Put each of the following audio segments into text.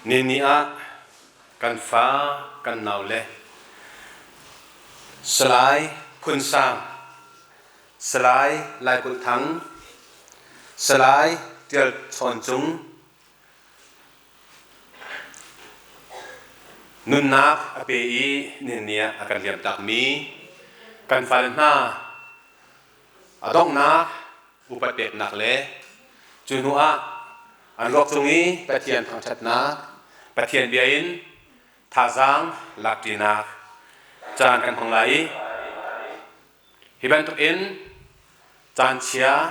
Nini ah kan fa kan nau le Salai Phun Sang, Salai Lai Kulh Thang, Salai Tial Chawn Cung, Nunnak a pe i nihin ah a kan liamtakmi kan fale hna a donghnak upat peknak le cu hnu ah an ruak cung i Pathian thangṭhatnak, Pathian bia in thazaang lakṭinak caan kan hmang lai i Hi bantukin caan chia,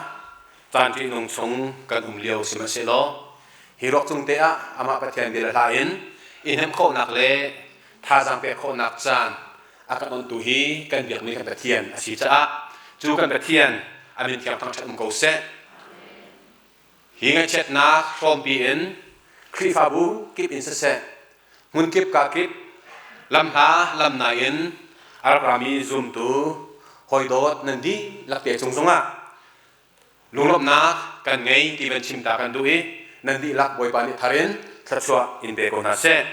caan ṭihnung chung kan um lio sihmanhsehlaw hi ruak cung te ah amah Pathian bia le hla in i hnemh khawhnak le thazaang pek khawhnak caan a kan onhtu hi kan biakmi kan Pathian a si caah cu kan Pathian a min thiang thangṭhat um ko seh. Hi ngaihchiatnak hrawmpi in Khrihfabu kip in siseh, hmunkip kakip lamhla lamnai in a rak rami zumtu hawidawt nan dihlak te cung zongah lunglawmhnak kan ngei ti van chim ta kan duh i nan dihlak Bawipa nih thar in thluachuah in pe ko hna seh.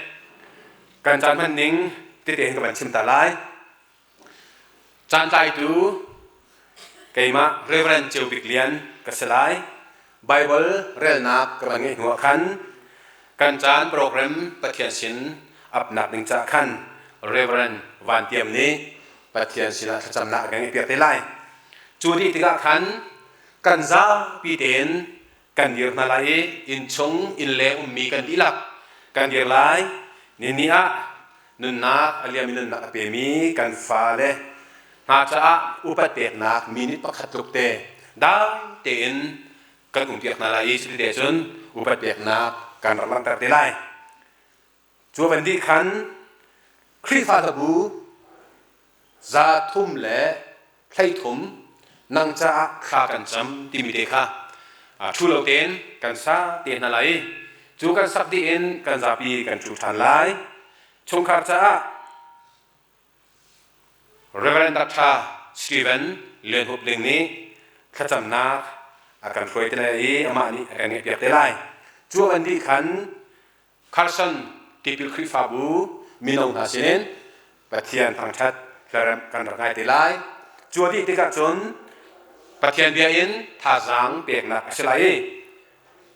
Kan caan hman ning tete hin ka van chim ta lai. Caantlaitu keimah Reverend Ceu Bik Lian ka si lai. Baibal relnak ka van ngeih hnu ah khan kan caan program Pathian sin apnak ding caah khan Reverend Van Tiam nih Pathian sinah thlacamnak a kan ngeihpiak te lai. Cu dih tikah khan kan zapi tein kan dir hna lai i innchung innleng ummi kan dihlak kan dir lai. Nini ah nunnak a liam i nunnak a pemi kan fale hna caah upat peknak minute pakhat tluk te dai tein kan umpiak hna lai i cuti te cun upat peknak kan rak langhter te lai. Cu van dih khan Khrihfa hlabu 333 nang caah thla kan cam timi te kha ṭhu lo tein kan sa te hna lai i cu kan sak dih in kan zapi kan ṭhu ṭhan lai. Chungkhar caah Reverend Dr. Stephen Lian Hup Ling nih thlacamnak a kan hruai te lai i amah nih a kan ngeihpiak te lai. Cu an dih khan Carson tipil Khrihfabu mino hna sinin Pathian thangṭhat hlaremh kan rak ngai te lai. Cu a dih tikah cun Pathian bia in thazaang peknak a si lai i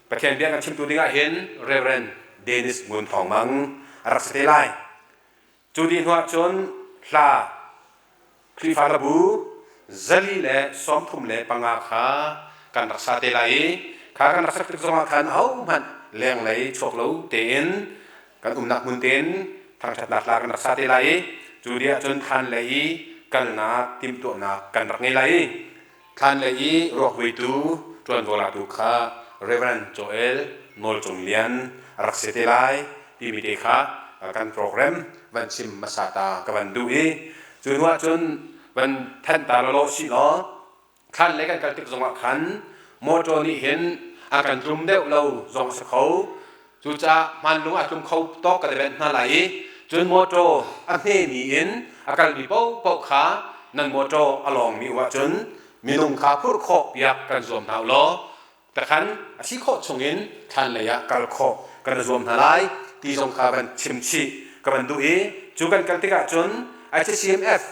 Pathian bia kan chimtu dingah hin Reverend Dennis Ngun Thawng Mang a rak si te lai. Cu dih hnuah cun hla Khrihfa hlabu 435 kha kan rak sa te lai i kha kan rak sak tik zongah khan ahohmanh lenglei chuak lo tein kan umnak hmun tein thangṭhatnak hla kan rak sa te lai i cu dih ahcun thlan lei i kalnak timhtuahnak kan rak ngei lai i thlan lei i ruakvuitu ṭuanvo latu kha Reverend Joel Nawl Cung Lian a rak si te lai timi te kha kan program van chim hmasa ta ka van duh i cu hnu ahcun van thanh ta lawlaw sih law thlan lei kan kal tik zongah khan motor nih hin a kan tlum deuh lo zong a si kho. Cucaah hmanlung a tlum kho tawk kan i benh hna lai i cun motor a hmemi in a kalmi paohpaoh kha nan motor a lawngmi um ahcun minung kha phurh khawh piak kan zuam hna u law takhan a si khawh chungin thlan lei ah kal khawh kan i zuam hna lai ti zong kha van chim chih ka van duh i cu kan kal tikah cun ICCMF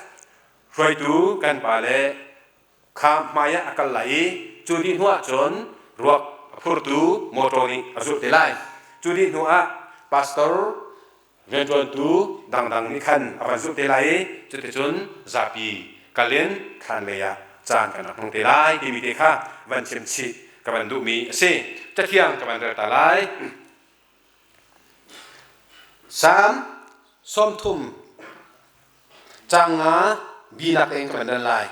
hruaitu kan pa le kha hmai ah a kal lai i cu dih hnu ah cun ruak a phurtu motor nih a zulh te lai. Cu dih hnu ah pastor rianṭuantu dangdang nih khan a van zulh te lai i cuticun zapi kal in thlan lei ah caan kan rak hmang te lai timi te kha van chim chih ka van duhmi a si. Cathiang ka van rel ta lai. Salm 30 Caang nga binak tein ka van rel lai.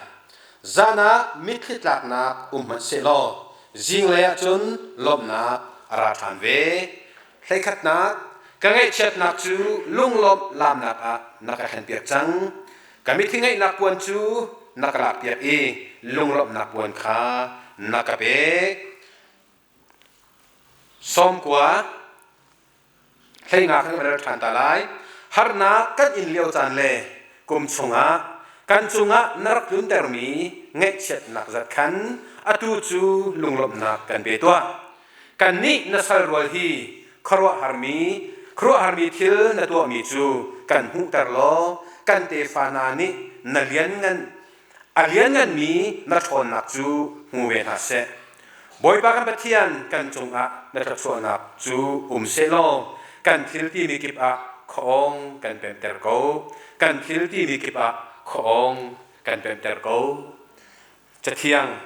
Zan ah mitthli tlaknak um hmanh sehlaw zinglei ah cun lawmhnak a ra ṭhan ve. Hleikhatnak, ka ngaihchiatnak cu lunglawmh laamnak ah na ka thlenpiak cang. Ka mitthli ngaihnak puan cu na ka lakpiak i lunglawmhnak puan kha na ka pek. 90 Hleinga kan rel ṭhan ta lai. Harnak kan in lio caan le kum chungah kan cungah na rak tluntermi ngaihchiatnak zat khan atu cu lunglawmhnak kan pe tuah. Kannih na sal rual hi khuaruahharmi Khuaruahharmi thil na tuahmi cu kan hmuhter law kan tefa hna nih na lianngan a liannganmi na ṭhawnnak cu hmu ve hna seh. Bawipa kan Pathian kan cungah na thluachuahnak cu um sehlaw kan thil timi kip ah khuaawng kan pemter ko. Kan thil timi kip ah khuaawng kan pemter ko. Cathiang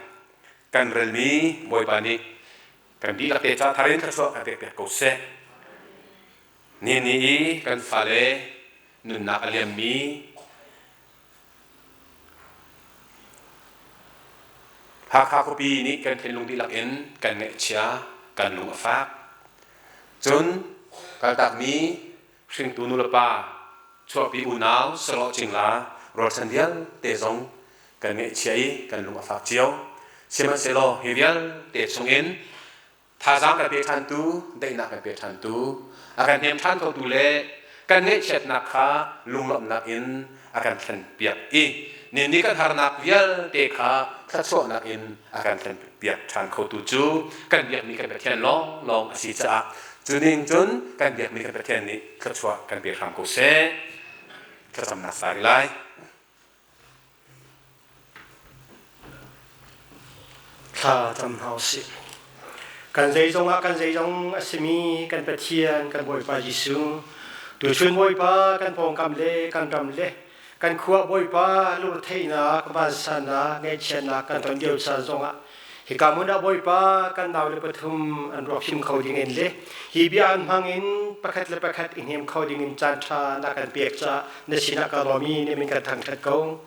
kan relmi Bawipa nih kan dihlak te ca thar in thluachuah kan pekpiak ko seh. Ni ni i kan fale nunnak a liammi Hakha khuapi nih kan thinlung dihlak in kan ngaihchia, kan lung a fak. Cun kaltakmi hringtu nulepa, chuahpi unau, sahlawh cingla, rualchan vialte zong kan ngaihchia i kan lung a fak cio. Sihmanhsehlaw hi vialte chungin thazaang kan pe ṭhantu, daihnak kan pe ṭhantu, a kan hnem ṭhan khotu le kan ngaihchiatnak kha lunglawmhnak in a kan thlenpiak i ni kan harnak vialte kha thluachuahnak in a kan thlenpiak ṭhan khotu cu kan biakmi kan Pathian lawnglawng a si caah cu ning cun kan biakmi kan Pathian nih thluachuah kan pe hram ko seh. Thlacamnak sa rih lai. Thla cam hna usih. Kan zeizong ah kan zeizong a simi kan Pathian kan Bawipa Jesuh, tuchun Bawipa kan pawngkam le kan ram le kan khua Bawipa lungretheihnak, vansannak, ngaihchiatnak kan ton lio caan zongah hika hmun ah Bawipa kan naule pathum an ruak him kho dingin le hi bia an hmang in pakhat le pakhat i hnem kho dingin caan ṭha na kan pek caah na sinah ka lawm i na min kan thangṭhat ko.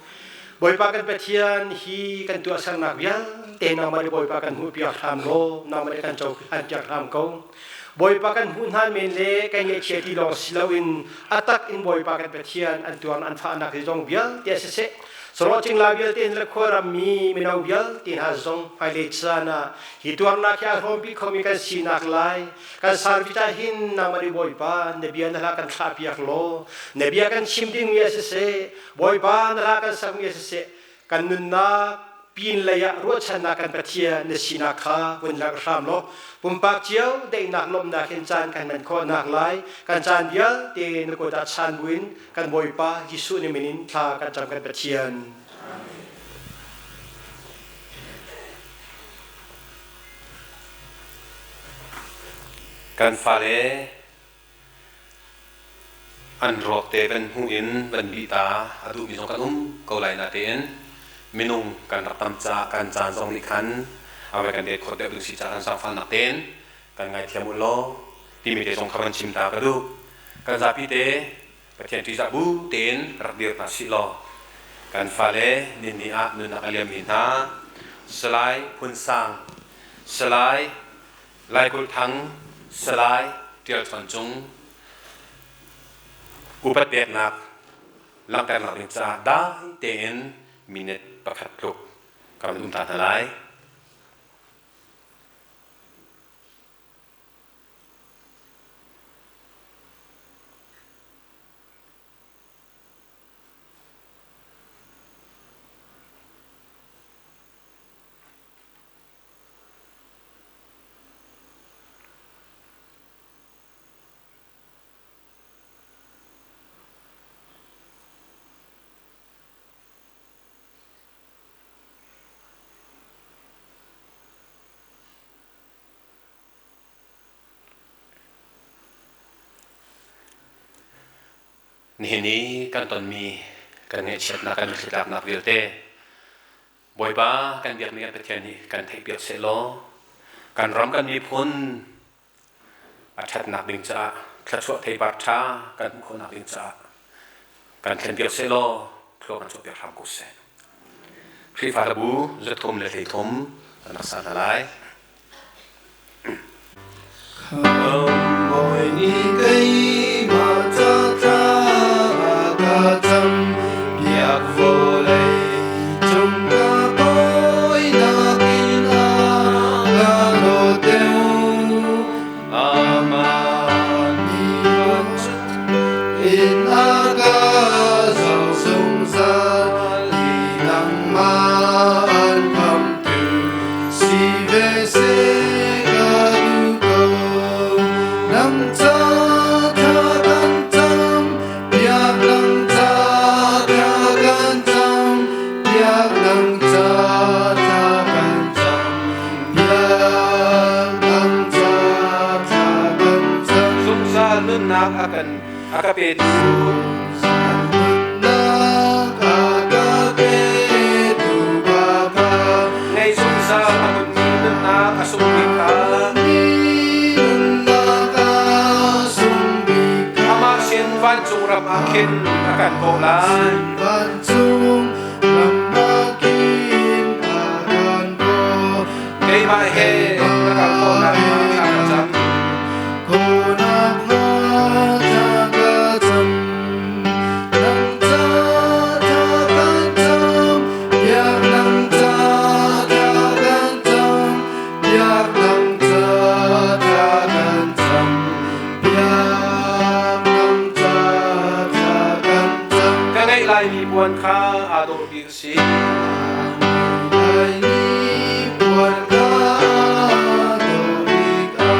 Bawipa kan Pathian hi kan tuahsernak vialte nangmah nih Bawipa kan hmuhpiak hram law nangmah nih kan cohlanpiak hram ko. Bawipa kan hmuh hna men le kan ngaihchia ti lawng si loin a tak in Bawipa kan Pathian an tuar an fahnak hi zong vialte siseh Sarawh cingla vialte in le khuaram mi mino vialte hna zong hmailei caan ah hi tuarnak hi a hrawmpi khomi kan sinak lai kan service ah hin nangmah nih Bawipa na bia na hla kan thlahpiak law na bia kan chim dingmi a siseh Bawipa na hla kan sakmi a siseh kan nunnak pin lei ah ruahchannak kan Pathian na sinak kha vun langh hram law pumpak cio daihnak lawmhnak hin caan kan hman khawhnak lai kan caan vialte na kut ah chan buin kan Bawipa Jesuh ni min in thla kan cam kan Pathian. Kan fale An ruak te van hmuh in van bih ta a duhmi zong kan um ko lai natein minung kan rak tam caah kan caan zong nih khan a vai kan det khawt deuh ding si caah kan zaangfahnak tein kan ngaithiam u law timi te zong kha van chim ta ka duh. Kan zapi te Pathian ṭihzah bu tein rak dir hna sih law kan fale ninni ah nunnak a liammi hna Salai Phun Sang, Salai Laikulh Thang, Salai Ṭial Chawn Cung upat peknak langhternak ding caah dai tein minute pakhat tluk kan um ta hna lai. Nihin i kan tonmi kan ngaihchiatnak kan mitthlitlaknak vialte Bawipa kan biakmi kan Pathian nih kan theihpiak sehlaw kan ram kan miphun a ṭhatnak ding caah thluachuah theipar ṭha kan hmuh khawhnak ding caah kan thlenpiak sehlaw thlua kan chuahpiak hram ko seh. Khrihfa hlabu zathum le hleithum kan rak sa hna lai. Khamhbawi nih keimah ca thla a ka cam piak vawlei cung ka kawinak in a ka dawt deuh. Amah nih in a ka zoh zungzal i nangmah an khamtu si ve seh ka duh ko. Nang ca thla nunnak a kan a ka petu. Nunnak a ka petu Bapa. Ngei zungzal a hmunmi nunnak a sung bik kha. Nunnak a sung bik kha. Amah sin vancung ram ah khin a kan kawh lai. Vancung ram ah khin a kan kawh. Keimah he na kal khawh nakhnga thla ka cam. Khawhnak hnga thla ka cam. Nang ca thla kan cam, biak nang ca thla kan cam, biak nang ca thla kan cam, biak nang ca thla kan cam. Ka ngeih laimi puan kha aa dawh bik a si. Lai ni puan kha aa dawh bik a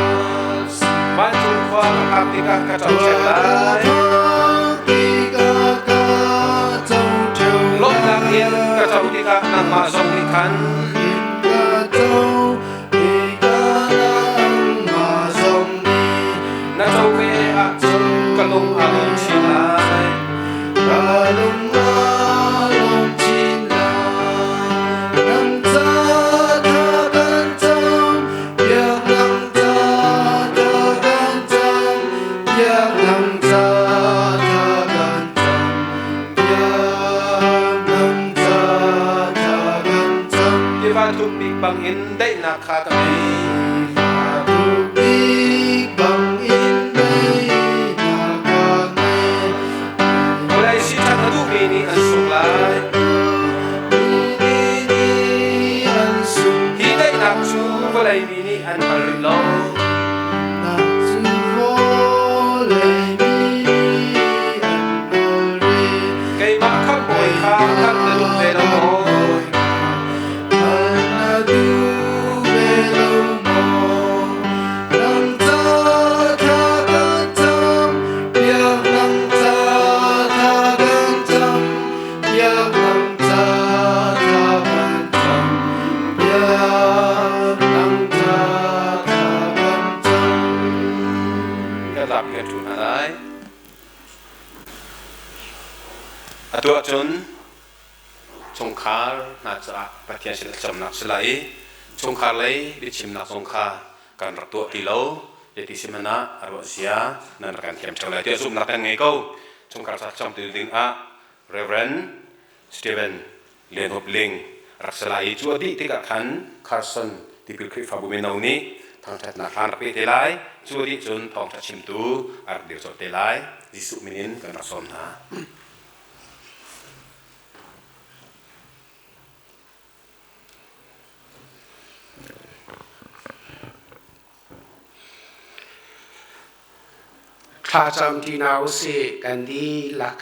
si. Vancung khua ka phak tikah ka co ṭheo lai. Lawmhnak in ka co tikah nangmah zong nih khan na co ve ahcun ka lung aa lawm chin lai. Tiva thuk bik bangin daihnak kha ka ngei. Vawlei siṭhat a duhmi nih an sung lai. Hi daihnak cu vawlei mi nih an hngal rih lo. Keimah khamhbawi kha hngalh na duh ve lo maw? Kan zapi kan ṭhu hna lai. Atu ahcun chungkhar hna caah Pathian sin thlacamnak si lai i chungkhar lei biachimnak zong kha kan rak tuah ti lo. Zeiti si hmanh ah a ruah zia nan rak kan thiam ṭheo lai tiah zumhnak kan ngei ko. Chungkhar ca thlacam ti ding ah Reverend Stephen Lian Hup Ling rak si lai i cu a dih tikah khan Carson tipil Khrihfabu mino nih thangṭhatnak hlan rak pe te lai. Cu a dih cun thawngṭha chimtu a rak dir colh te lai. Jesuh min in kan rak sawm hna. Thlacam ṭi hna usih kan dihlak.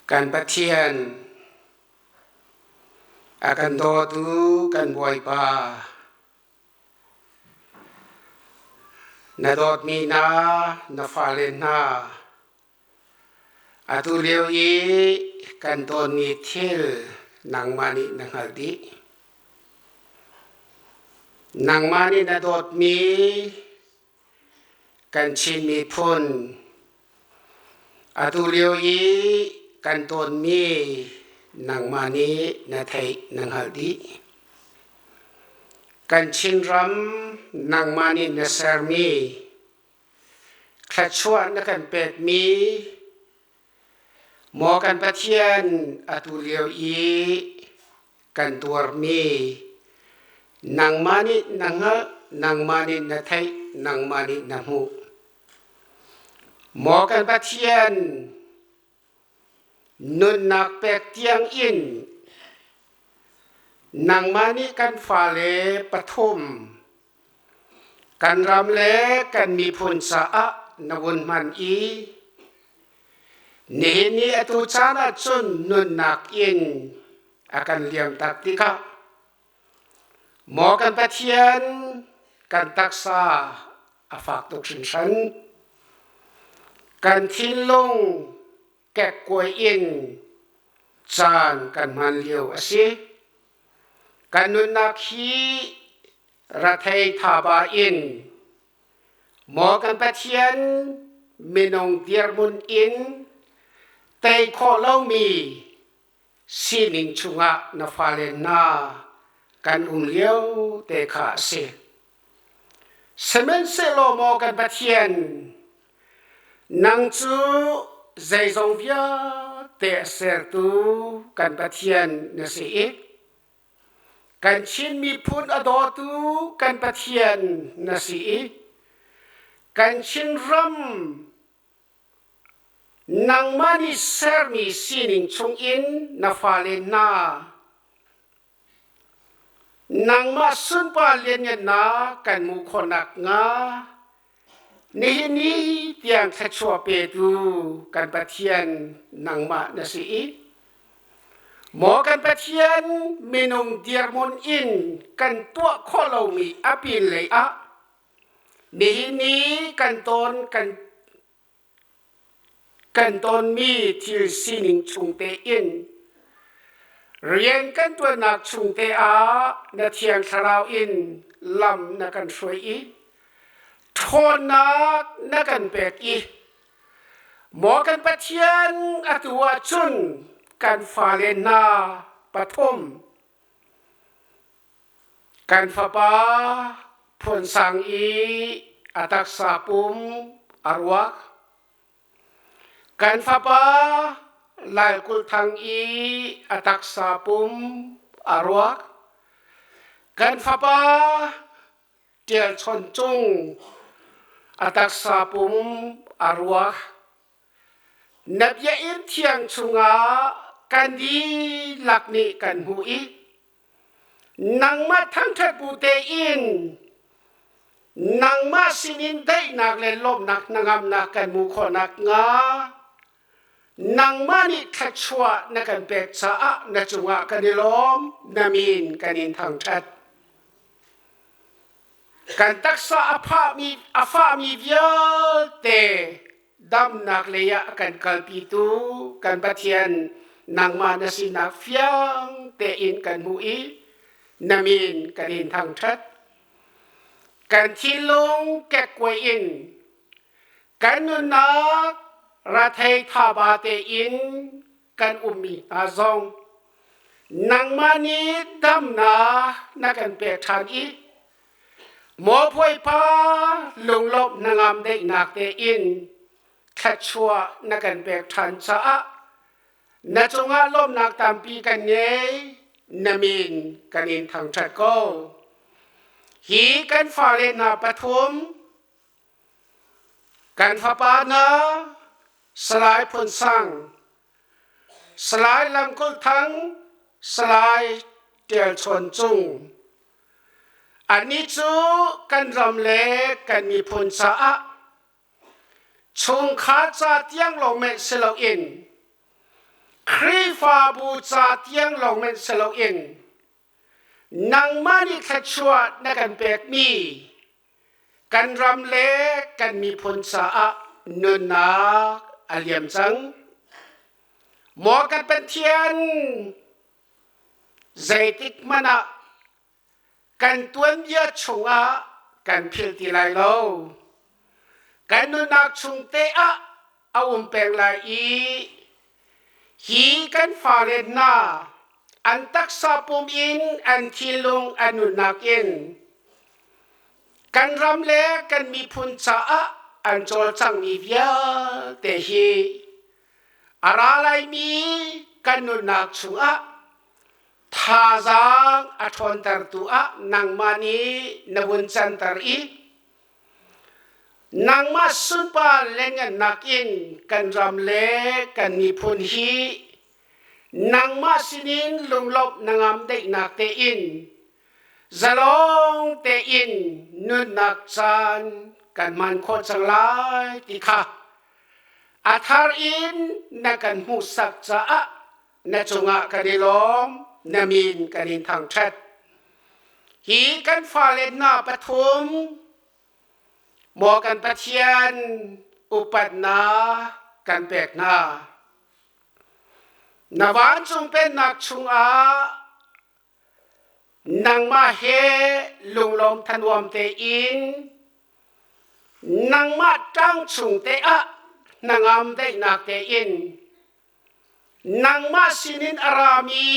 Kan Pathian a kan dawtu kan Bawipa Na dawtmi hna na fale hna atu lio i kan tawnmi thil nangmah nih na hngalh dih. Nangmah nih na dawtmi kan Chin miphun atu lio i kan tawnmi nangmah nih na theih na hngalh dih. Kan Chinram nangmah nih na sermi thluachuah na kan pekmi maw kan Pathian atu lio i kan tuarmi nangmah nih na hngalh, nangmah nih na theih, nangmah nih na hmuh. Maw kan Pathian nunnak pek tiang in nangmah nih kan fale pathum kan ram le kan miphun caah na vun hman i nihin ni atu caan ah cun nunnak in a kan liamtak tikah maw kan Pathian kan taksa a fak tuk hringhran. Kan thinlung kekkuai in caan kan hman lio a si. Kan nunnak hi Rathei thaba in maw kan Pathian minung dirhmun in tei khawh lomi sining chungah na fale hna kan um lio te kha a si. Sihmanhsehlaw maw kan Pathian, nang cu zeizong vialte a sertu kan Pathian na si i kan Chin miphun a dawtu kan Pathian na si i kan Chinram nangmah nih sermi sining chungin na fale hna nangmah sunpar lianngannak kan hmuh khawh nakhnga nihin ni tiang thluachuah petu kan Pathian nangmah na si i maw kan Pathian minung dirhmun in kan tuah khawh lomi a pinlei ah nihin ni kan ton kan Kan tonmi thil sining chung tein rian kan ṭuannak chung te ah na Thiang Thlarau in lam na kan hruai i ṭhawnnak na kan pek i maw kan Pathian atu ahcun kan fale hna pathum Kan fapa phunsang i a taksa pum a ruak. Kan fapa Laikul Thang i a taksa pum a ruak. Kan fapa Ṭial Chawn Cung a taksa pum a ruak. Na biainn thiang chungah kan dihlak nih kan hmuh i nangmah thangṭhat bu tein nangmah sinin daihnak le lawmhnak hnangamnak kan hmuh khawh nakhnga nangmah nih thluachuah na kan pek caah na cungah kan i lawm, na min kan in thangṭhat. Kan taksa a phahmi a fahmi vialte damnak lei ah a kan kalpitu kan Pathian nangmah na sinak fiang tein kan hmuh i na min kan in thangṭhat. Kan thinlung kekkuai in kan nunnak rathei thaba tein kan ummi hna zong nangmah nih damnak na kan pek ṭhan i maw Bawipa lunglawmh hnangam daihnak tein thluachuah na kan pek ṭhan caah na cungah lawmhnak tampi kan ngei na min kan in thangṭhat ko. Hi kan fale hna pathum Kan fapa hna Salai Phun Sang, Salai Lam Kulh Thang, Salai Ṭial Chawn Cung. Annih cu kan ram le kan miphun caah chungkhar ca tiang lawng men si loin Khrihfabu ca tiang lawng men si loin nangmah nih thluachuah na kan pekmi kan ram le kan miphun caah nunnak a liam cang. Maw kan Pathian, zeitik hmanh ah kan tuanbia chungah kan philh ti lai lo. Kan nunnak chung te ah a um peng lai i hi kan fale hna an taksa pum in an thinlung an nunnak in kan ram le kan miphun caah an cawlcanghmi vialte hi a ra laimi kan nunnak chungah thazaang a ṭhawntertu ah nangmah nih na vun canter i Nangmah sunpar le ngannak in kan ram le kan miphun hi nangmah sinin lunglawmh nangam daihnak tein zalong tein nunnak caan kan hman khawh cang lai ti kha a thar in na kan hmuhsak caah na cungah kan i lawm, na min kan in thangṭhat. Hi kan fale hna pathum maw kan Pathian upatnak kan pek hna. Na vancung pennak chungah Nangmah he lunglawm thanuam tein nangmah ṭang chung te ah hnangam daihnak tein nangmah sinin a rami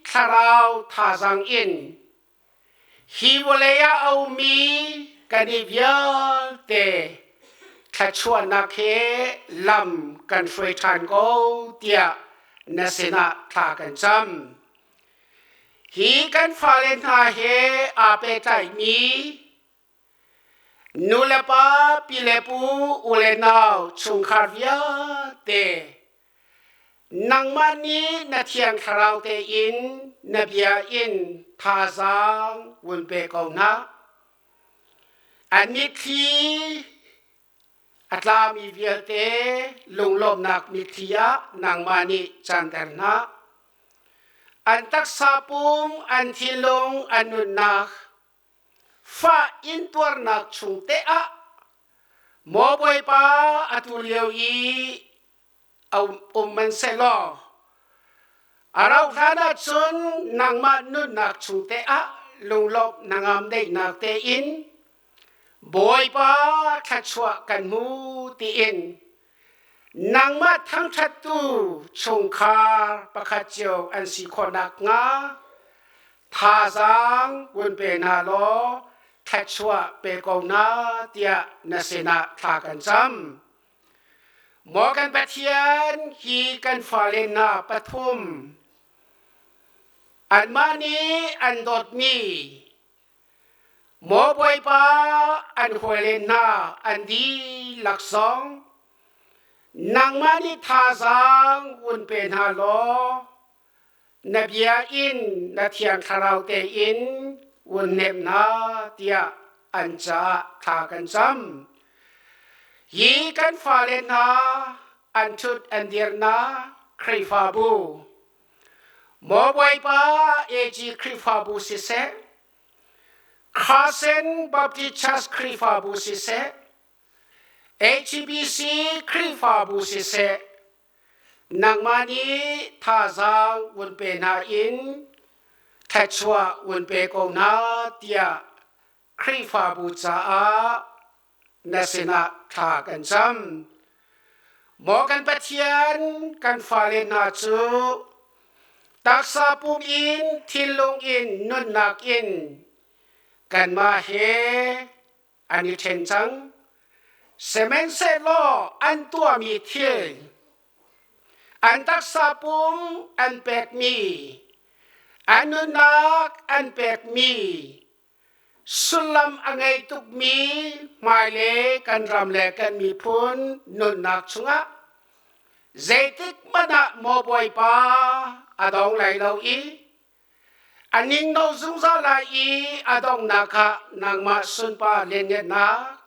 thlarau thazaang in hi vawlei ah a ummi kan i vialte thluachuahnak he lam kan hruai ṭhan ko tiah na sinah thla kan cam. Hi kan fale hna he aa pehtlaimi nulepa, pilepu, u le nau, chungkhar vialte nangmah nih na thiang thlarau tein na bia in thazaang vun pe ko hna. An mitthli A tlami vialte lunglawmhnak mitthli ah nangmah nih canter hna. An taksa pum, an thinlung, an nunnak, fah intuarnak chung te ah maw Bawipa atu lio i um man sehlaw a rauh hlan ah cun nangmah nunnak chung te ah lunglawmh hnangam daihnak tein Bawipa thluachuah kan hmu tiin nangmah thangṭhattu chungkhar pakhat cio an si khawh nakhnga thazaang vun pe hna law thluachuah pe ko hna tiah na sinah thla kan cam. Maw kan Pathian, hi kan fale hna pathum anmah nih an dawtmi Maw Bawipa an hawile hna an dihlak zong nangmah nih thazaang vun pe hna law na bia in na thiang thlarau tein vun hnem hna tiah an caah thla kan cam. Hi kan fale hna an ṭhut an dirnak Khrihfabu, Maw Bawipa AG Khrihfabu siseh, Carson Baptist Church Khrihfabu siseh, HBC Khrihfabu siseh, nangmah nih thazaang vun pe hna in thluachuah vun pe ko hna tiah Khrihfabu caah na sinah thla kan cam. Maw kan Pathian, kan fale hna cu taksa pum in thinlung in nunnak in kanmah he an i ṭhen cang. Sihmanhsehlaw an tuahmi thil, an taksa pum an pekmi, an nunnak an pekmi, sullam a ngei tukmi hmailei kan ram le kan miphun nunnak chungah zeitik hmanh ah maw Bawipa a dong lai lo i A ningno zungzal lai i a donghnak ah nangmah sunpa lianngannak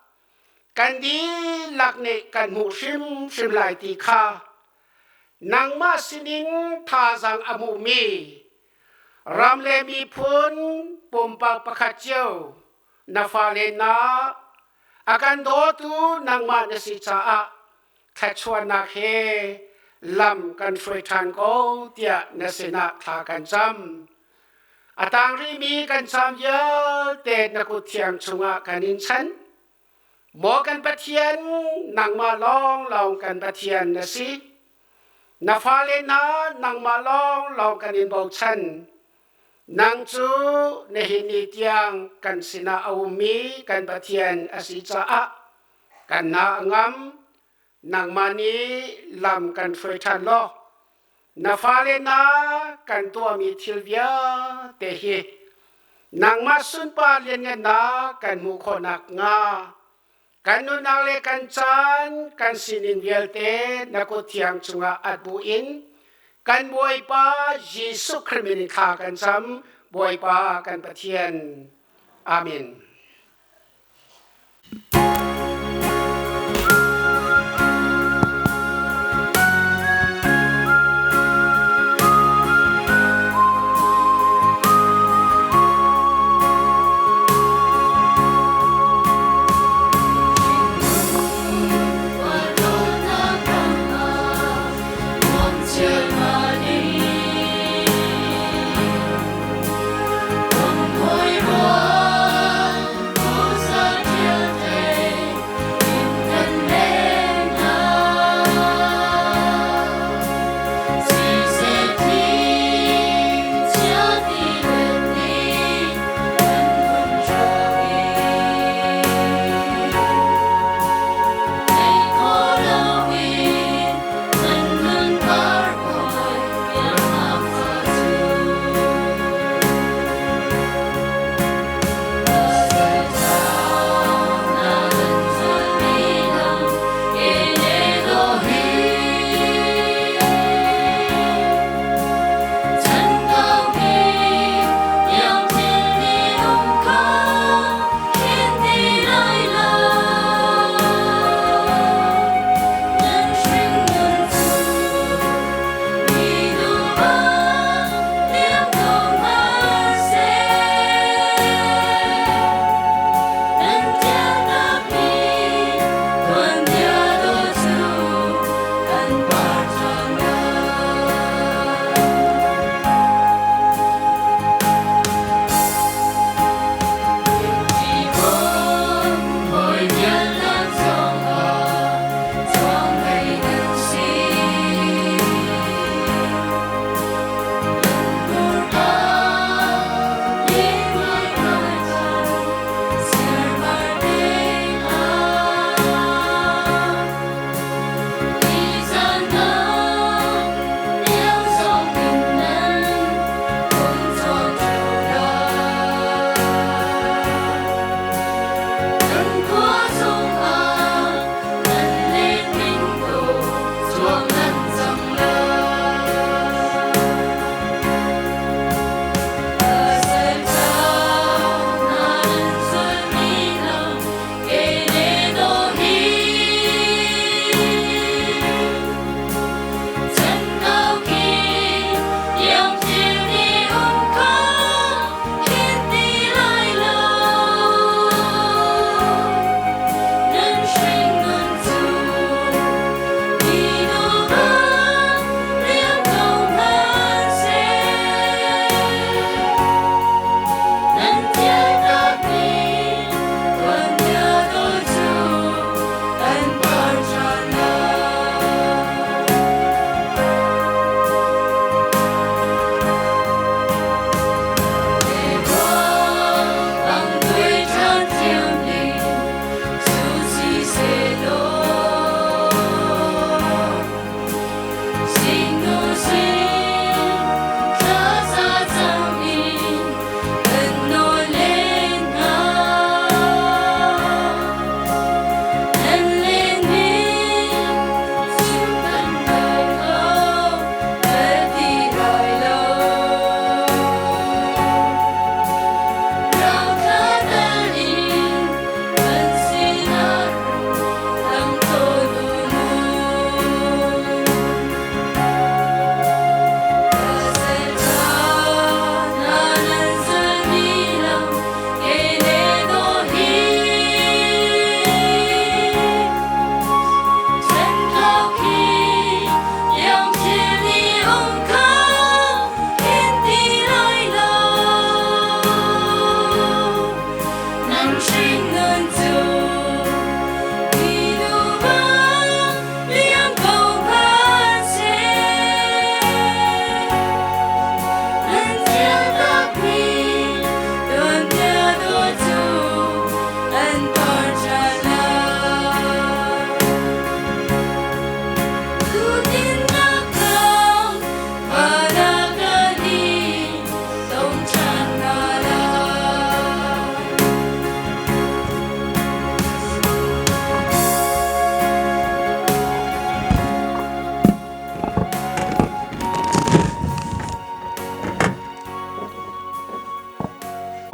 kan dihlak nih kan hmuh hrimhrim lai ti kha nangmah sinin thazaang a hmuhmi ram le miphun pumpak pakhat cio na fale na a kan dawtu nangmah na si caah thluachuahnak he lam kan hruai ṭhan ko tiah na sinah thla kan cam. A tang rihmi kan cam vialte na kut thiang chungah kan in chan. Maw kan Pathian, nangmah lawnglawng kan Pathian na si. Na fale hna nangmah lawnglawng kan in bochan. Nang cu nihin ni tiang kan sinah a ummi kan Pathian a si caah kan hna a ngam. Nangmah nih lam kan hruai ṭhan law na fale hna kan tuahmi thil vialte hi nangmah sunpar lianngannak kan hmuh khawh nakhnga kan nunnak le kan caan kan sining vialte na kut thiang chungah at bu in kan Bawipa Jesuh Khrih min in thla kan cam. Bawipa kan Pathian. Amen.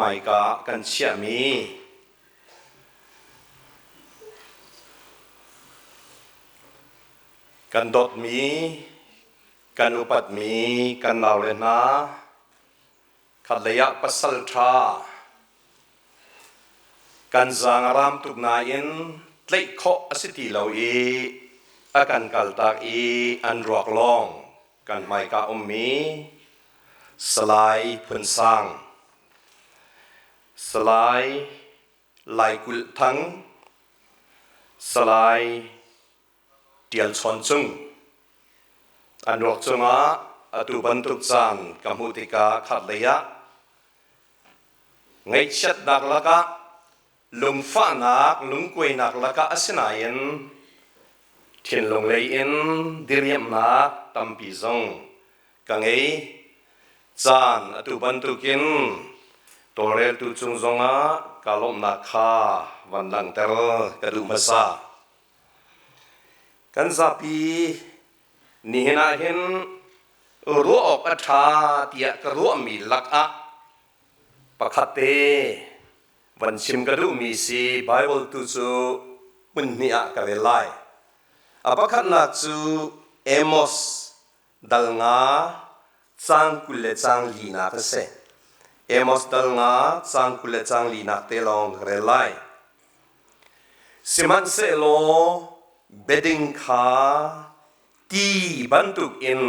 hmaika ah kan chiahmi kan dawtmi, kan upatmi kan naule hna, khatlei ah pasal ṭha kan zaang a raam tuk nain tlaih khawh a si ti lo i a kan kaltak i an ruak lawng kan hmaika ummi Salai Phun Sang, Salai Lai Kulh Thang, Salai Ṭial Chawn Cung an ruak cungah atu bantuk caan ka hmuh tikah khatlei ah ngaihchiatnak lakah lungfahnak lungkuainak lakah asinain thinlung lei in diriamhnak tampi zong ka ngei. Caan atu bantukin tawlreltu cung zongah ka lawmhnak kha van langhter ka duh hmasa. Kan zapi nihin ah hin ruah awk a ṭha tiah ka ruahmi lakah pakhat te van chim ka duhmi si Bible tu cu hmun hnih ah ka rel lai. A pakhatnak cu Amos dal nga caang 20 le caang linak a si. Amos dal nga caang 20 le caang linak te lawng ka rel lai. Sihmanhsehlaw biading kha ti bantukin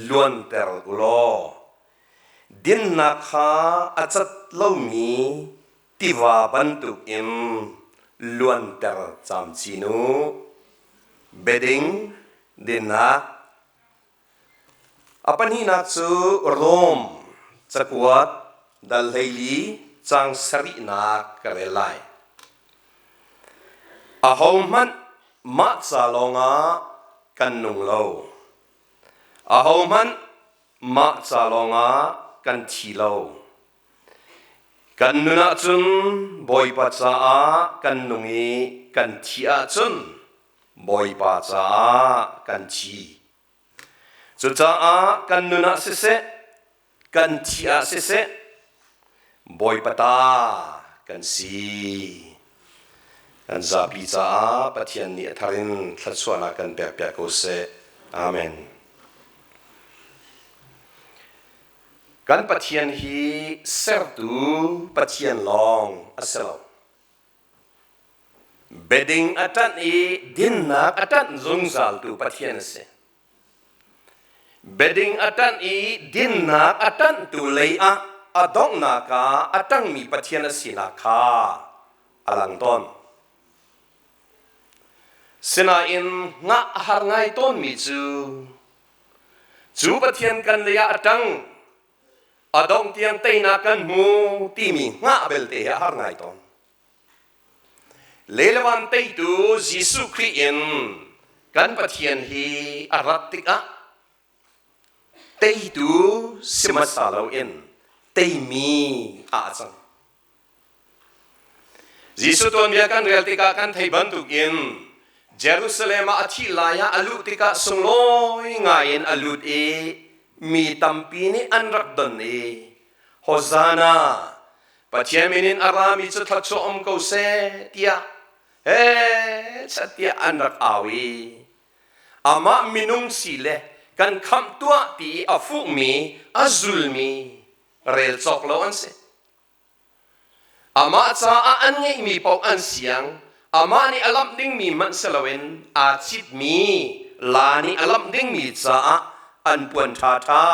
luanter u law dinnak kha a cat lomi tiva bantukin luanter camcin u. Biading dinnak A pahnihnak cu Rom cakuat dal 14 caang sarihnak ka rel lai. Ahohmanh mah ca lawngah kan nung lo. Ahohmanh mah ca lawngah kan thi lo. Kan nun ahcun Bawipa caah kan nung i kan thih ahcun Bawipa caah kan thi. Cucaah kan nun ah siseh, kan thih ah siseh, Bawipa ta kan si. Kan zapi caah Pathian nih a thar in thluachuahnak kan pekpiak ko seh. Amen. Kan Pathian hi sertu Pathian lawng a si lo. Biading a ṭanh i dinnak a ṭanh zungzaltu Pathian a si. Biading a ṭanh i dinnak a ṭanhtu lei ah a donghnak ah a ṭangmi Pathian a sinak kha a lang tawn. Sinain ngah a har ngai tawnmi cu cu Pathian kan lei ah a ṭang, a dongh tiang teinak kan hmu timi hngah belte hi a har ngai tawn. Lelevan teitu Jesuh Khrih in kan Pathian hi a rat tikah teitu si hmasa loin teimi ah a cang. Jesuh tuanbia kan rel tikah kan thei bantukin Jerusalem ah a thih lai ah a luh tikah sunglawi ngai in a lut i mi tampi nih an rak don i Hosanna Pathian min in a rami cu thluachuah um ko seh tiah he chat tiah an rak au i amah minung si le kan khamh tuah ti i a fuhmi a zulmi rel cawk lo an si. Amah caah an ngeihmi paoh an siang, amah nih a lamh dingmi hmanh si loin aa citmi la nih a lamh dingmi caah an puan ṭhaṭha,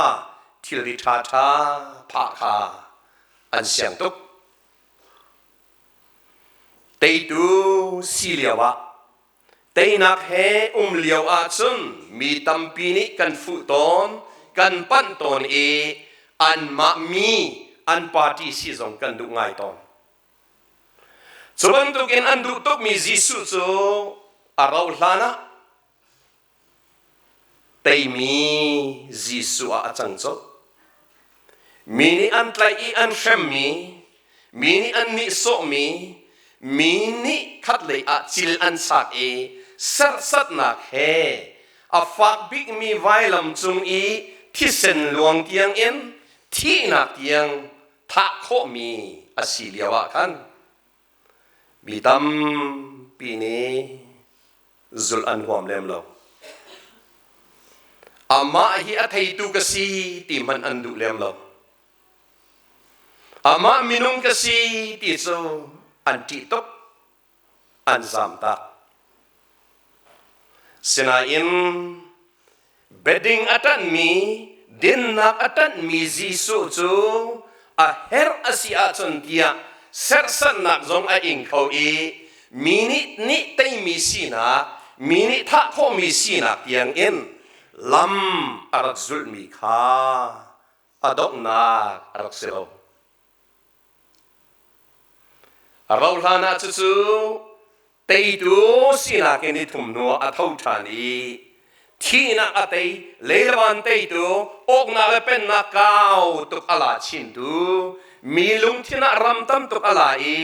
thilri ṭhaṭha phah kha an siang tuk. Teitu si lioah teinak he um lio ahcun mi tampi nih kan fuh tawn, kan panh tawn i anmah mi an party si zong kan duh ngai tawn. Cu bantukin an duh tukmi Jesuh cu a rauh hlan ah teimi Jesuh ah a cang colh. Mi nih an tlaih i an hremmi, mi nih an nihsawhmi, mi nih khatlei ah cil an sak i serhsatnak he a fak bikmi vailam cung i thisen luang tiangin thihnak tiang. Thah khawhmi a si lio ah khan mi tampi nih zulh an huam lem lo. Amah hi a theitu ka si ti hmanh an duh lem lo. Amah minung ka si ti cu an ṭih tuk, an zamtak. Sinain beding a ṭanhmi, dinnak a ṭanhmi Jesuh cu a herh a si ahcun tiah serhsatnak zong a ing kho i mi nih nih teimi sinak, mi nih thah khawhmi sinak tiangin lam a rak zulhmi kha a donghnak a rak si lo. A rauhhlan ah cucu teitu sinak in i thum hnuah a tho ṭhan i thihnak a tei, leilavan teitu, awknak le pennak kau tuk a la chintu, mi lungthin ah ram tam tuk a la i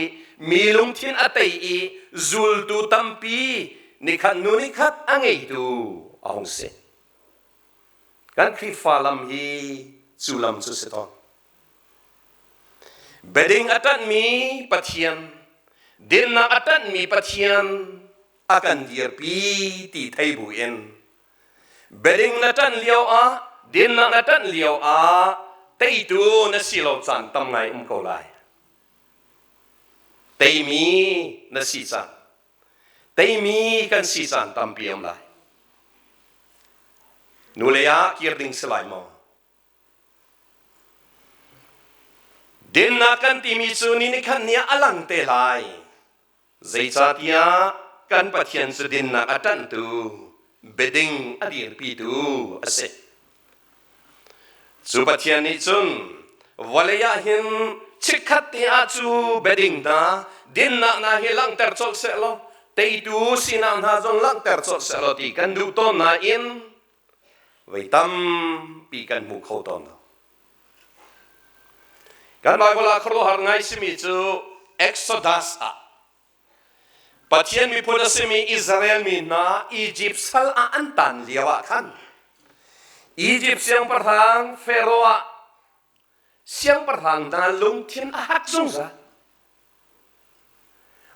mi lungthin a tei i zultu tampi nikhat hnu nikhat a ngeitu a hung si. Kan Khrihfa lam hi cu lam cu si tawn. Beding a ṭanhmi Pathian, dinnak a ṭanhmi Pathian a kan dirpi ti thei buin beding na ṭanh lio ah, dinnak na ṭanh lio ah teitu na si lo caan tam ngai um ko lai. Teimi na si caan, teimi kan si caan tampi um lai. Nulei ah kir ding si lai maw? Dinnak kan timi cu ni nikhat ni ah a lang te lai. Zeicahtiah kan Pathian cu dinnak a ṭanhtu, biading a dirpitu a si. Cu Pathian nih cun vawlei ah hin chikkhat te ah cu biading hna, dinnak hna hi langhter colh seh law, teitu sinak hna zong langhter colh seh law ti kan duh tawn nain voi tampi kan hmu kho tawn lo. Kan Bible ah khuaruahhar ngai simi cu Exodus ah Pathian miphun a simi Israel mi hna Egypt sal ah an tan lio ah khan Egypt siangpahrang Pharaoh ah siangpahrang hna lungthin a hak zungzal.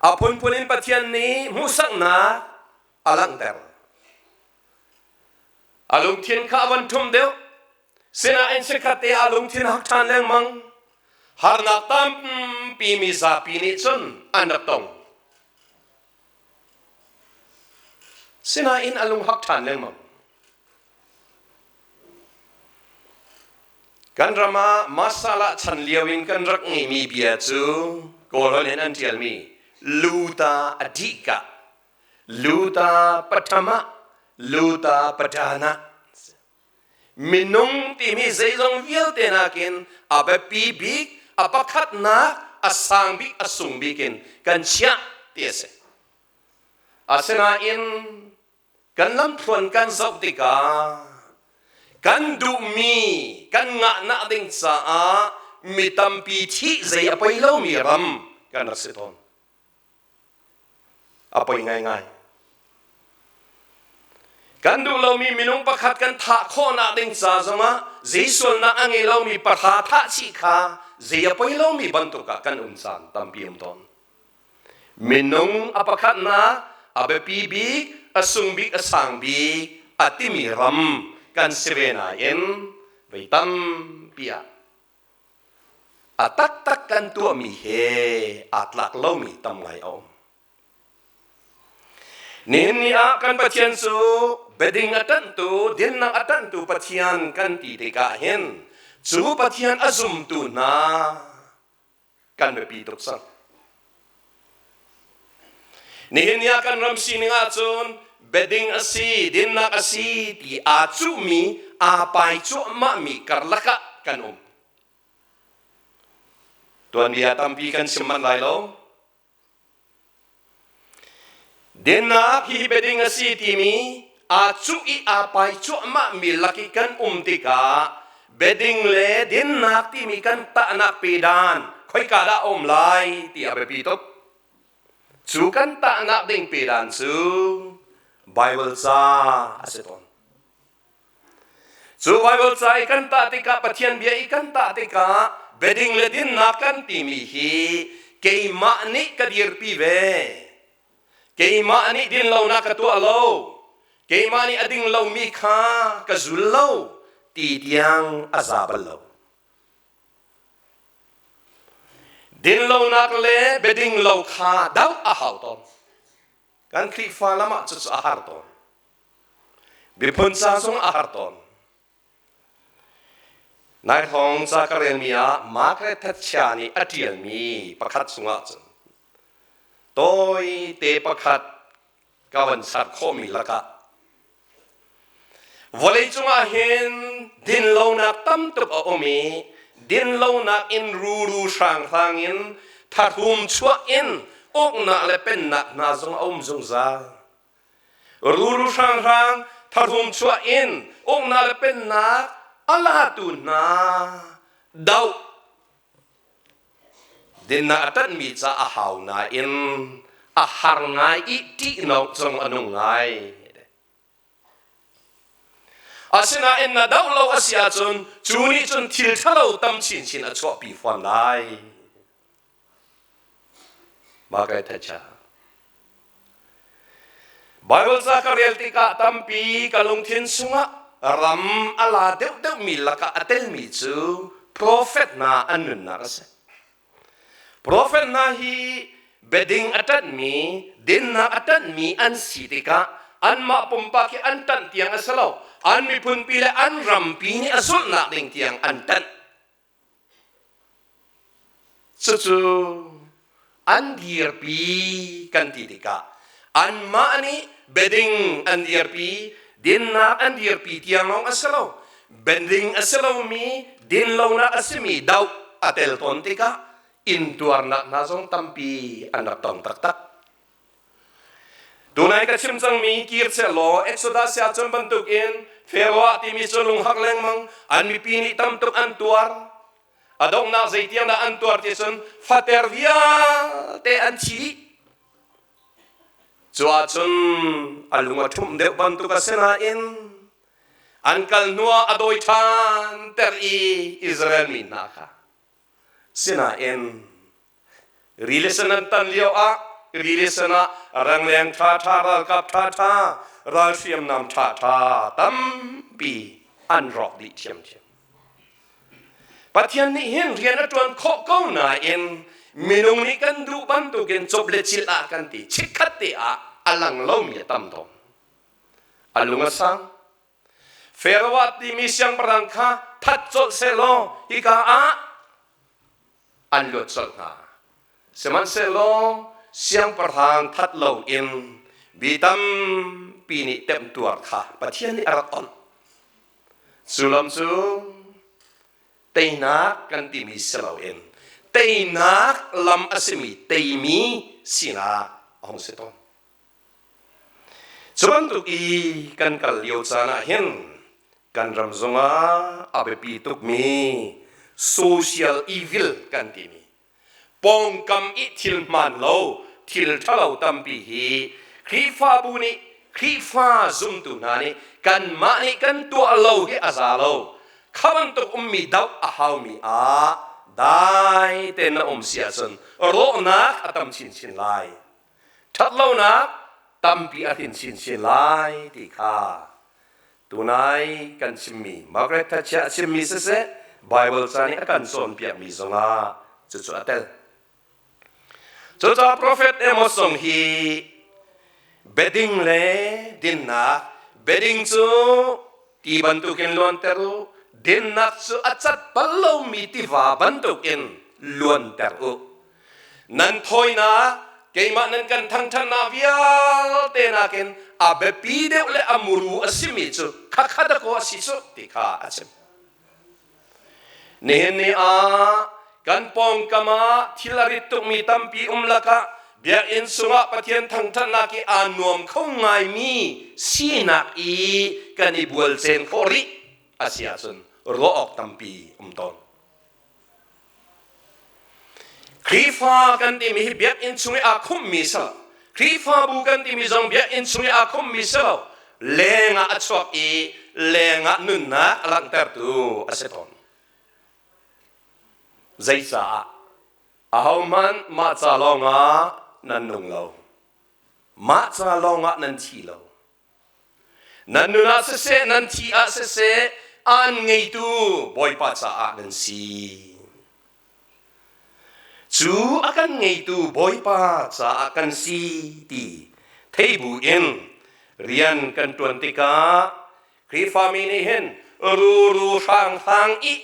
A phunphun in Pathian nih hmuhsaknak a langhter. A lungthin kha a van ṭhum deuh. Sinain chikkhat te a lungthin hak ṭhan lengmang. Harnak tampi mi zapi nih cun an rak tong. Sinain a lung hak ṭhan lengmang. Kan ram ah Masala chan lio in kan rak ngeimi bia cu Kawlholh in an ṭialmi luta a dih ka luta patham ah luta padan ah minung timi zeizong vialte nakin a biapi bik a pakhatnak a sang bik a sung bik in kan chiah ti a si. Asinain kan lamthluan kan zoh tikah kan duhmi kan ngahnak ding caah mi tampi thih zei a poi lomi ram kan rak si tawn. A poi ngaingai. Kan duh lomi minung pakhat kan thah khawhnak ding ca zongah zei sualnak a ngei lomi pahra thah chih kha zei a poi lomi bantuk ah kan um caan tampi um tawn. Minung a pakhatnak, a biapi bik, a sung bik, a sang bik a timi ram kan si ve nain vei tampi ah A taktak kan tuahmi he aa tlak lomi tam ngai a um. Nihin ni ah kan Pathian cu biading a ṭanhtu, dinnak a ṭanhtu Pathian kan ti tikah hin cu Pathian a zumtu hna kan biapi tuk cang. Nihin ni ah kan ram sining ahcun biading a si, dinnak a si ti aa cuhmi, aa pai cuahmahmi karlak ah kan um. Tuanbia tampi kan chim manh lai lo. Dinnak hi biading a si timi aa cuh i aa pai cuahmahmi lak i kan um tikah biading le dinnak timi kan tahnak pedan khoika dah a um lai ti a biapi tuk. Cu kan tahnak ding pedan cu Bible ca a si tawn. Cu Bible ca i kan tah tikah Pathian bia i kan tah tikah Biading le dinnak kan timi hi keimah nih ka dirpi ve. Keimah nih dinlonak ka tuah lo. Keimah nih a ding lomi kha ka zul lo ti tiang a za bal lo. Dinlonak le biading lo kha doh a hau tawn. Kan Khrihfa lam ah cucu a har tawn. Miphun ca zong a har tawn. Nai hrawng ca ka relmi ah Margaret Thatcher nih a ṭialmi pakhat chungah cun tawite pakhat ka van ser khawhmi lakah vawleicung ah hin dinlonak tam tuk a um i dinlonak in ruru hranghrang in tharum chuah in uknak le pennak hna zong a um zungzal. Ruru hranghrang tharum chuah in uknak le pennak a latu hna doh dinnak a ṭanhmi ca a hau nain a har ngai i ṭihnawk zong a nung ngai. Asinain na doh lo a si ahcun cu nih cun thil ṭhalo tam chinchin a chuahpi fawn lai. Margaret Thatcher. Bible ca ka rel tikah tampi ka lungthin chungah ram a la deuhdeuhmi lakah a telmi cu profet hna an nunnak a si. Profet hna hi biading a ṭanhmi, dinnak a ṭanhmi an si tikah anmah pumpak hi an ṭanh tiang a si lo. An miphunpi le an rampi nih a zulhnak ding tiang an ṭanh. Cucu an dirpi kan ti tikah anmah nih biading an dirpi, dinnak an dirpi tiang lawng a si lo. Biading a si lomi, dinlonak a simi doh a tel tawn tikah intuarnak hna zong tampi an rak tong taktak. Tunai ka chim cangmi kir sehlaw Exodus ah cun bantukin Pharaoh timi cu lunghak lengmang an mipi nih tam tuk an tuar. A donghnak zeitiang dah an tuar ti cun fater vialte an thi dih. Cu ahcun a lung a ṭhumh deuh bantuk a si nain an kal hnuah a dawi ṭhan ter i Israel mi hna kha. Sinain Rili sen an tan lioah rili sen ah rangleng ṭhaṭha ralkap ṭhaṭha ral hriamnam ṭhaṭha tampi an rawk dih ṭhiamṭhiam. Pathian nih hin rian a ṭuan khawh ko nain minung nih kan duh bantukin cop le cil ah kan ti chikkhat te ah a lang lomi a tam tawn. A lung a sang. Pharaoh timi siangpahrang kha that colh sehlaw hika ah an luat colh hna. Sihmanhsehlaw siangpahrang that loin mi tampi nih temtuar kha Pathian nih a rak onh. Cu lam cu teinak kan timi si loin teinak lam a simi teimi sinak a hung si tawn. Cu bantuk i kan kal lio caan ah hin kan ram zongah a biapi tukmi social evil kan timi pawngkam i thil hmaan lo thil ṭhalo tampi hi Khrihfabu nih Khrihfa zumtu hna nih kanmah nih kan tuah lo hi a za lo kha bantuk ummi doh a haumi ah dai tein na um si ahcun rawhnak a tam chinchin lai. Ṭhatlonak tampi a hrin chinchin lai ti kha tunai kan chimmi Margaret Thatcher a chimmi siseh Bible ca nih a kan cawnpiakmi zongah cucu a tel. Cucaah profet Amos zong hi biading le dinnak biading cu ti bantukin luanter u dinnak cu a cat bal lomi tiva bantukin luanter u Nan thawinak keimah nan kan thangṭhatnak vialte nakin a biapi deuh le a muru a simi cu khakha dakaw a si cu ti kha a chim. Nihin ni ah kan pawngkam ah thil a rit tukmi tampi um lakah biakinn sungah Pathian thangṭhatnak i aa nuam kho ngaimi sinak i kan i bualcen khawh rih a si ahcun ruah awk tampi um tawn. Khrihfa kan timi hi biakinn chung i aa khumhmi si lo. Khrihfabu kan timi zong biakinn chung i aa khumhmi si lo. Leng ah a chuak i leng ah nunnak a langhtertu a si tawn. Zeicaah? Ahohmanh mah ca lawngah nan nung lo. Mah ca lawngah nan thi lo. Nan nun ah siseh, nan thi ah siseh, aan ngeitu Bawipa caah nan si. Cu a kan ngeitu Bawipa caah kan si ti thei bu in rian kan ṭuan tikah Khrihfami nih hin ruru hranghrang i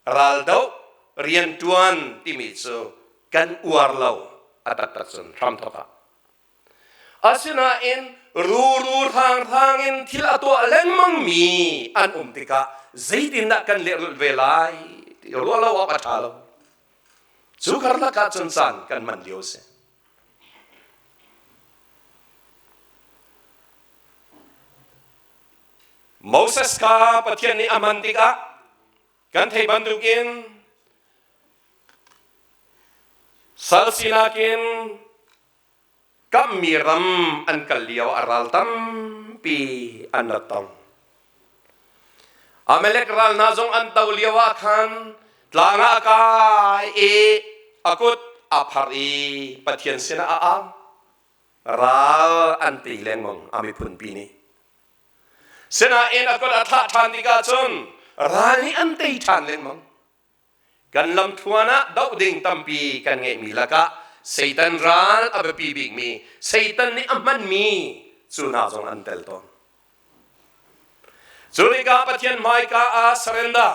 raldoh rianṭuan timi cu kan uar lo a taktak cun hramthawk ah. Asinain ruru hranghrang in thil a tuah lengmangmi an um tikah zeitindah kan lehrulh ve lai ti ruah lo awk a ṭha lo. Cu karlak ah cun caan kan hman lio a si. Moses kha Pathian nih a hman tikah kan theih bantukin sal sinak in kammi ram an kal lio a ral tampi an rak tong. Amalek ral hna zong an to lio ah khan tlang ah a kai i a kut a pharh i Pathian sinah a au. Ral an tei lengmang a miphunpi nih. Sinain a kut a thlah ṭhan tikah cun ral nih an tei ṭhan lengmang. Kan lamthluan ah doh ding tampi kan ngeihmi lakah Satan ral a biapi bikmi Satan nih a hmanmi cu hna zong an tel tawn. Cu tikah Pathian hmaika ah surrender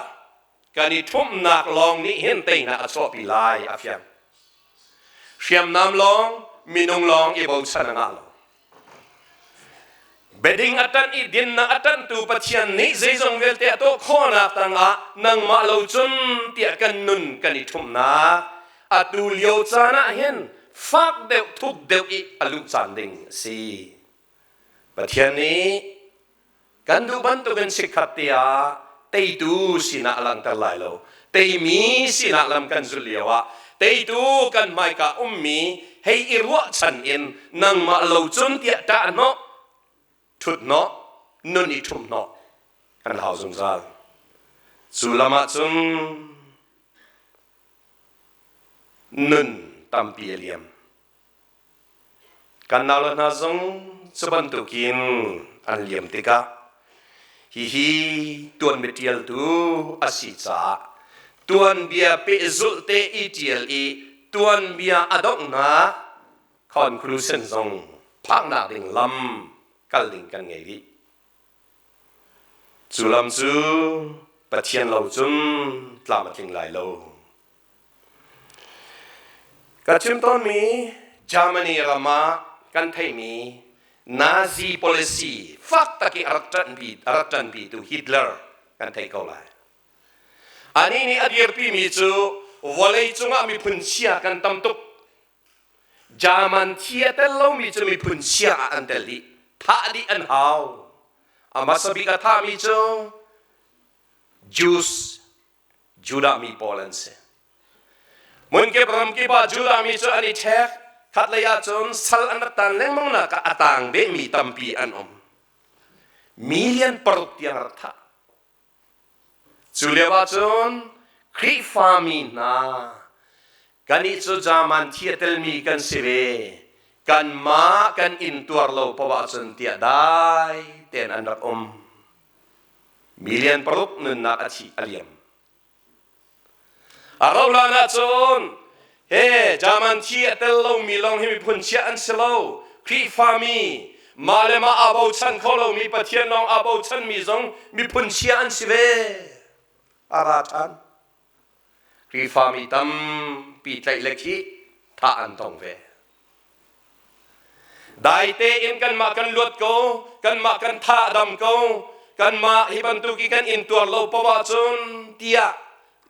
kan i ṭhumhnak lawng nih hin teinak a chuahpi lai a fiang. Hriamnam lawng minung lawng i bochan a ngah lo. Biading a ṭanh i dinnak a ṭanhtu Pathian nih zeizong vialte a tuah khawhnak tangah nangmah lo cun tiah kan nun kan i ṭhumhnak atu lio caan ah hin fak deuh thuk deuh i a luh caan ding a si. Pathian nih kan duh bantukin chikkhat te ah teitu sinah a langhter lai lo. Teimi sinah lam kan zulh lioah teitu kan hmaika ummi hei i ruahchan in nangmah lo cun tiah ṭahhnawh, ṭhuthnawh, nun i ṭhumhnawh kan hau zungzal. Cu lam ah cun nun tampi a liam. Kan naule hna zong cu bantukin an liam tikah hihi tuanbia ṭialtu a si caah tuanbia pehzulh te i ṭial i tuanbia a donghnak conclusion zong phaknak ding lam kal ding kan ngei rih. Cu lam cu Pathian lo cun tlam a tling lai lo. Ka chim tawnmi Germany ram ah kan theihmi Nazi policy fak tak i a rak ṭanpitu Hitler kan theih ko lai. Anih nih a dirpimi cu vawleicung ah miphun chia kan tam tuk. German thi a tel lomi cu miphun chia ah an tel dih. Thah dih an hau. A hmasa bik a thahmi cu Jews Judah mi pawl an si. Hmunkip ramkip ah Judah mi cu an i ṭhek. Khatlei ah cun sal an rak tan lengmang nak ah a tang behmi tampi an um. Million paruk tiang rak thah. Cu lio ah cun Khrihfa mi hna kannih cu German thi a telmi kan si ve. Kanmah kan intuar lo paoh ahcun tiah dai tein an rak um. Million paruk nunnak a thi a liam. A rauhhlan ahcun he German thi a tel lomi lawng hi miphun chia an si lo. Khrihfami mah le mah aa bochan kho lomi Pathian lawng aa bochanmi zong miphun chia an si ve. A ra ṭhan. Khrihfami tampi tlaih le khih thah an tong ve. Dai tein kanmah kan luat ko, kanmah kan tha a dam ko, kanmah hi bantuk i kan intuar lo poah ahcun tiah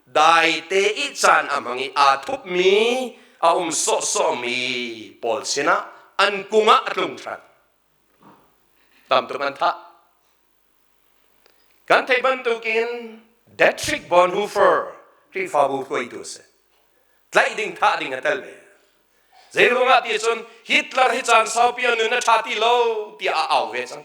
dai te i caan a hmang i aa thupmi a um sawhsawhmi pawl sinah an kung ah a tlung hrat. Tam tuk an thah. Kan theih bantukin Dietrich Bonhoeffer Khrihfabu hruaitu a si. Tlaih ding thah ding a tel ve. Zeiruangah ti cun Hitler hi caan saupi a nun a ṭha ti lo tiah a au ve cang.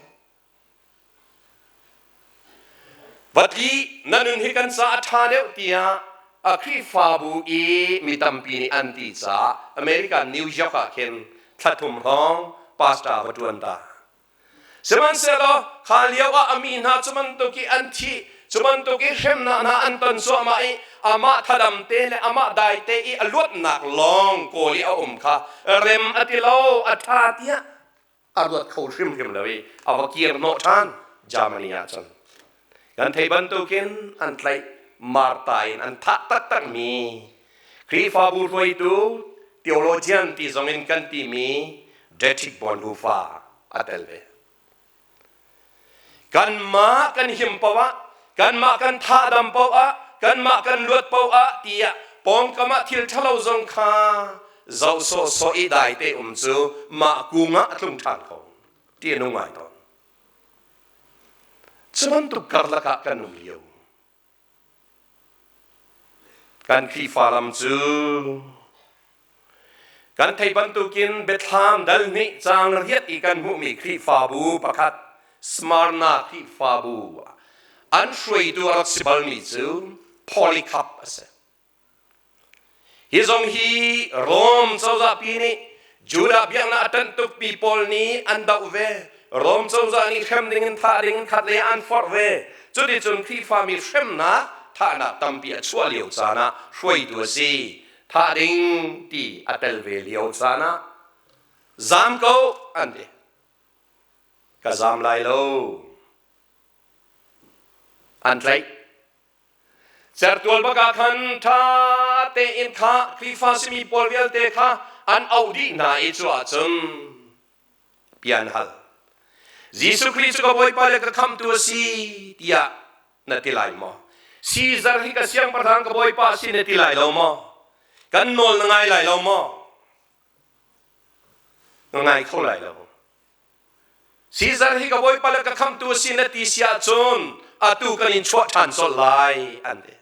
Vatli na nun hi kan ca a ṭha deuh tiah. A Khrihfabu i mi tampi nih an ti caah America New York ah khin thla thum hrawng pastor va ṭuan ta. Sihmanhsehlaw kha lio ah a mi hna cu bantuk i an thih, cu bantuk i hremnak hna an ton cuahmah i amah thadam te le amah dai te i a luatnak lawng kawl i a um kha rem a ti lo, a ṭha tiah a ruat kho hrimhrim lo i a va kir hnawh ṭhan Germany ah cun. Kan theih bantukin an tlaih Marta in an thah taktakmi Khrihfabu hruaitu theologian ti zongin kan timi Dietrich Bonhoeffer a tel ve. Kanmah kan him poah, kanmah kan thahdam poah, kanmah kan luat poah tiah pawngkam ah thil ṭhalo zong kha zoh sawhsawh i dai te um cu mah kung ah a tlung ṭhan ko ti a nung ngai tawn. Cu bantuk karlak ah kan um lio. Kan Khrihfa lam cu kan theih bantukin Biathlam dal hnih caang riat i kan hmuhmi Khrihfabu pakhat Smyrna Khrihfabu an hruaitu a rak si balmi cu Polycarp a si. Hi zong hi Rom cozahpi nih Judah biaknak a ṭanh tukmi pawl nih an doh ve. Rom cozah nih hrem dingin thah dingin khat lei ah an forh ve. Cuticun Khrihfami hremnak thahnak tampi a chuah lio caan ah hruaitu a si. Thah ding ti a tel ve lio caan ah zaam ko an ti. Ka zaam lai lo. An tlaih. Certual bak ah khan ṭha tein kha Khrihfa simi pawl vialte kha an auh dih hna i cu ahcun bia an hal. Jesuh Khrih cu ka Bawipa le ka Khamhtu a si tiah na ti lai maw? Caesar hi ka siangpahrang ka Bawipa a si na ti lai lo maw? Kan nawl na ngai lai lo maw? Na ngai kho lai lo. Caesar hi ka bawipa le ka khamhtu a si na ti si ahcun atu kan in chuah ṭhan colh lai an ti.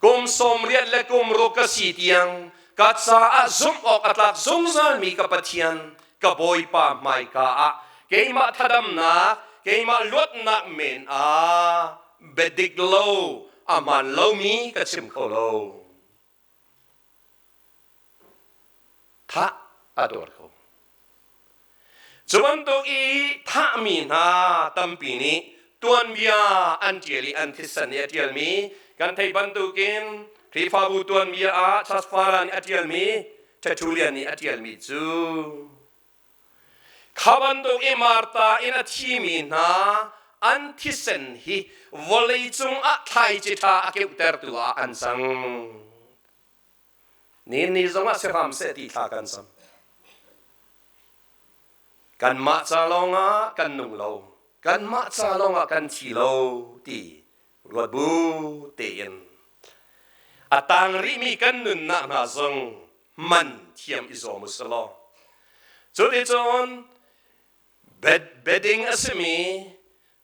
Kum 80 le kum ruk ka si tiang ka caah zumh awk a tlak zungzalmi ka Pathian ka Bawipa hmaika ah keimah thadamnak keimah luatnak men ah biadik lo a hmaan lomi ka chim kho lo. Thah a tuar ko. Cu bantuk i thahmi hna tampi nih tuanbia an ṭial i an thisen nih a ṭialmi kan theih bantukin Khrihfabu tuanbia ah Chasfara nih a ṭialmi Tertullian nih a ṭialmi cu Kha bantuk i Martha in a thimi hna an thisen hi vawleicung ah thlaici ṭha a keuhtertu ah an cang. Nihin ni zongah si hram seh ti thla kan cam. Kanmah ca lawngah kan nung lo, kanmah ca lawngah kan thi lo ti ruat bu tein a tang rihmi kan nunnak hna zong man thiam i zuam u selaw cuticun bedding a simi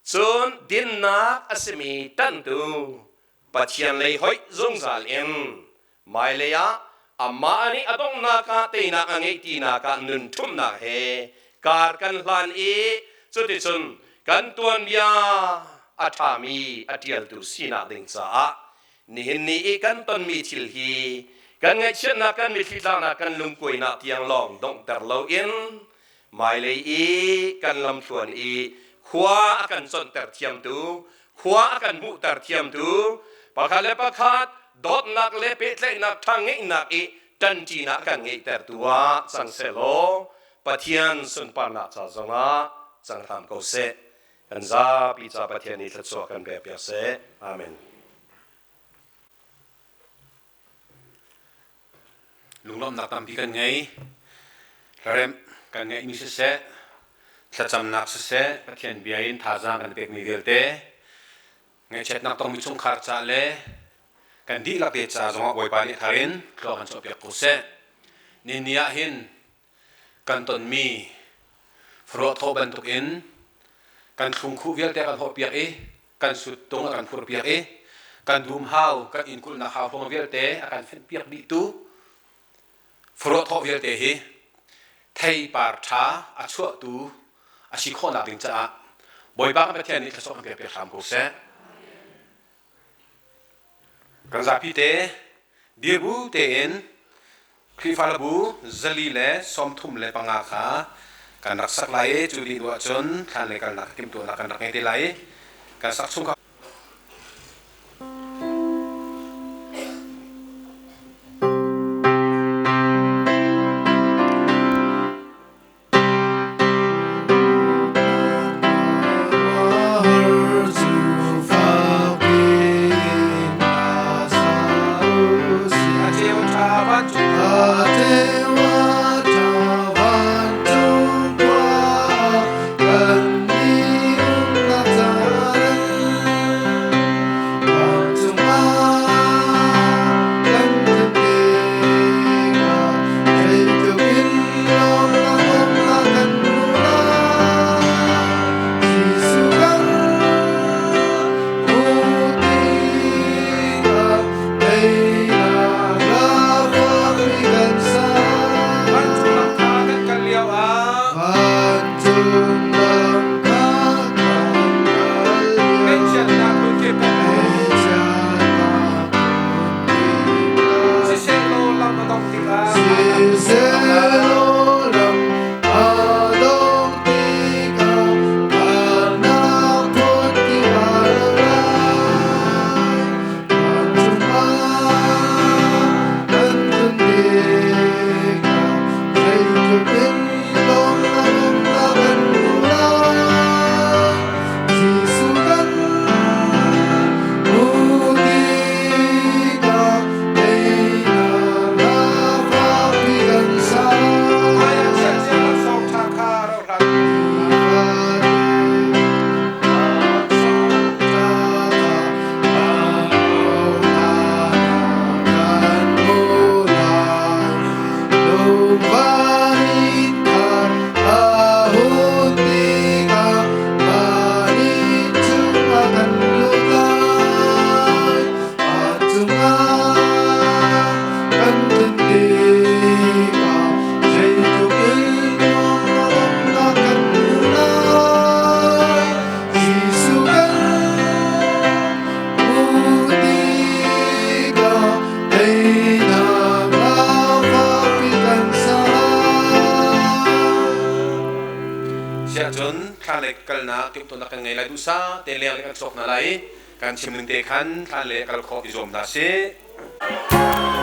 cun dinnak a simi tantu Pathian lei hoih zungzal in hmailei ah amah nih a donghnak ah teinak a ngeih tinak ah nun ṭhumhnak he kar kan hlan i cuticun kan tuanbia a ṭhami a ṭialtu sinak ding caah nihin ni i kan tonmi thil hi kan ngaihchiatnak kan mitthli tlaknak kan lungkuainak tiang lawng donghter loin hmailei i kan lamthluan i khua a kan conhter thiamtu khua a kan hmuhter thiamtu pakhat le pakhat dawtnak le pehtlaihnak ṭha ngeihnak i ṭanṭinak kan ngeihtertu ah cang sehlaw Pathian sunparnak ca zongah cang hram ko seh. Kan zapi ca Pathian nih thluachuah kan pek piak seh. Amen. Lunglawmhnak tampi kan ngei. Hlaremh kan ngeihmi siseh, thlacamnak siseh, Pathian bia in thazaang kan pekmi vialte, ngaihchiatnak tongmi chungkhar ca le kan dihlak te ca zongah Bawipa nih thar in thlua kan chuahpiak ko seh. Ni ni ah hin kan tonmi faruah thawh bantukin kan thlungkhuh vialte kan hawhpiak i kan suttung a kan phurpiak i kan dumhau kan inn kulhnak hauhruang vialte a kan fenhpiak dihtu faruah thawh vialte hi theipar ṭha a chuahtu a si khawhnak ding caah Bawipa kan Pathian nih thluachuah kan pekpiak hram ko seh. Kan zapi te dirbu tein Khrihfabu 435 kha kan rak sak lai i cu dih hnu ahcun thlan le kalnak timhtuahnak kan rak ngei te lai i kan sak chung kha. Siahcun thlan lei kalnak timhtuahnak kan ngei lai duhsah te leng le kan chuak hna lai i kan chim ning te khan thlan le kal khawh i zuam hna sih.